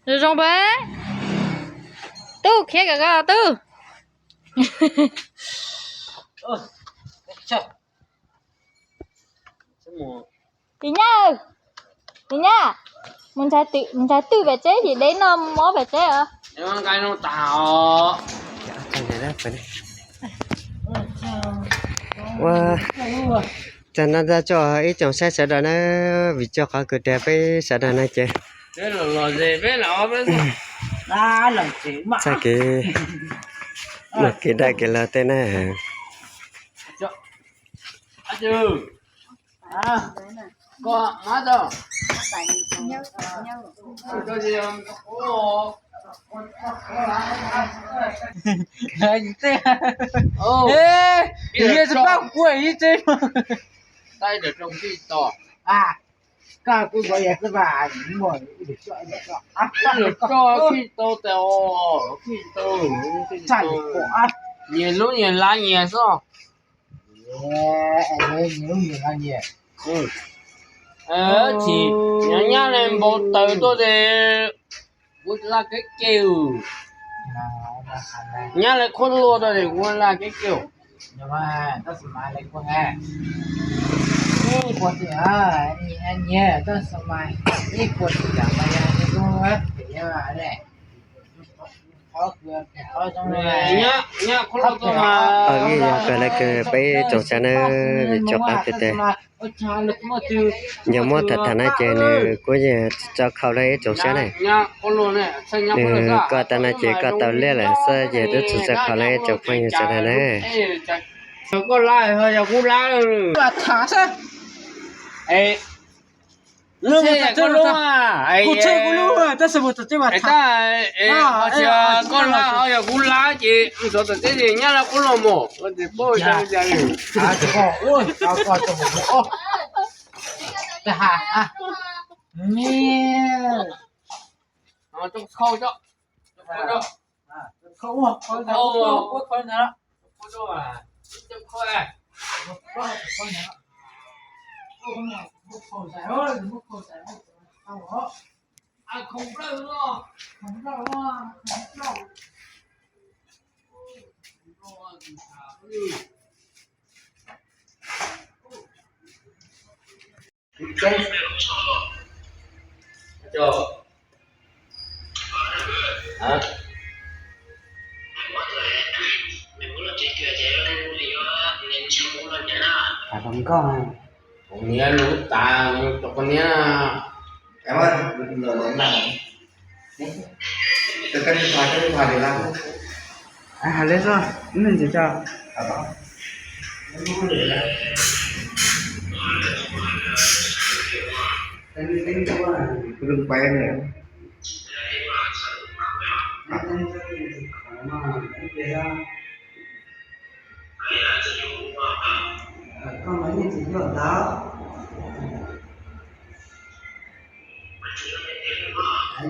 Zoo zoo pab. Tub, khiav kom koj tub. Tis Nyab, Tis Nyab, mus nrhiav twm pem tsev, tis deb noj mov pem tsev os. Ua, tag no tso ib tsoom saib sawv daws na, vim rau qhov kws tias peb sawv daws no ces txoj kev, mus kev daj kev los tej na. Nyias lub nyias lab nyias xwb. Tsis, nyob nyab le npau taws tuaj ces kuv laj keb ke. Nyab le qhuab luaj tuaj ces kuv laj keb ke. Nyab qhuab luaj tuaj mas. Yog kawg li kawg peb tsoom saib na, vim rau qhov tias yog muab tham tham no ces nws kuj yeej tsis tso khau li ib tsoom saib na. Nws koj tau no ces koj tau liaj lawm xwb ces twb tsis tso khau li ib tsoom phooj ywg sawv daws na. Koj lab yog kuv lab ces xyov tom teb nyab laj qhuab luaj mus. Niam lub tas tus qhov niam. Hais li xwb, nej ntsis tso.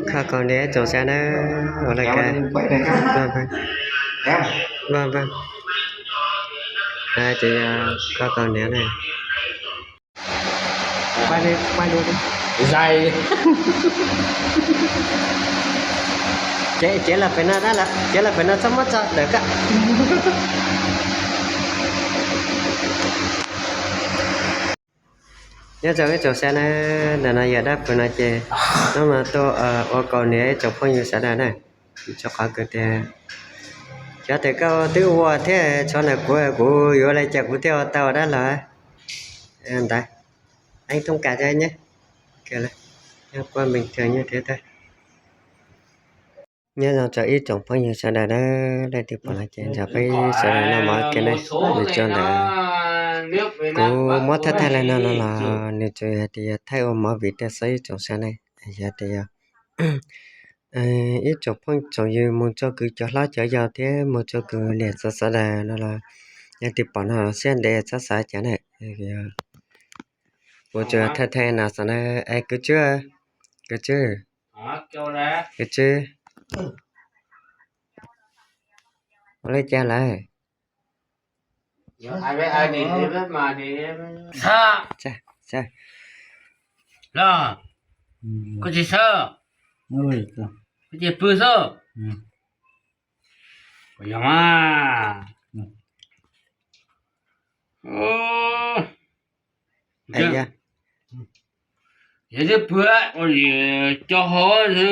Kho kaus hniav tsoom saib na, ua li cas. Ces yog kho kaus hniav na. Zais. Cev, cev los pem no, cev los pem no txhob muab tso ntawm koj. Nyob zoo ib tsoom saib na, ntawm no yog dab pem no ces hnub no tuaj ua kaus hniav ib tsoom phooj ywg sawv daws na. Rau qhov kws tias xyov tias koj twb ua thiab tshov ntawm kuv, kuv yuav ua li cas kuv thiaj ua tau dab laug ntawd. Eeb thoob kas thiab nyab, nyob quaj npeeg thiab tag. Nyob zoo rau ib tsoom phooj ywg sawv daws na, leej twg pom no ces nrog peb sawv daws noj mov kiag ne. Nws tsuas ntawm kuv muab thaij thaij li no no los nws tsuas yog tias yog thaij ua movie tej xwb ib tsoom saib ne. Yog tias yog ib tsoom phooj tsoom ywg mus rau kws cov hlob cov yau thiab mus rau kws niam txiv sawv daws no los leej twg pom no siab ntev txhob xav cas na. Kuv tsuas thaij thaij no xwb na. Es kwv tswb, kwv tswb, kwv tswb, ua li cas lawm? Xab, los, koj tsis xab, koj ces pw xwb. Yog mas, yog twb pw, co hov xwb.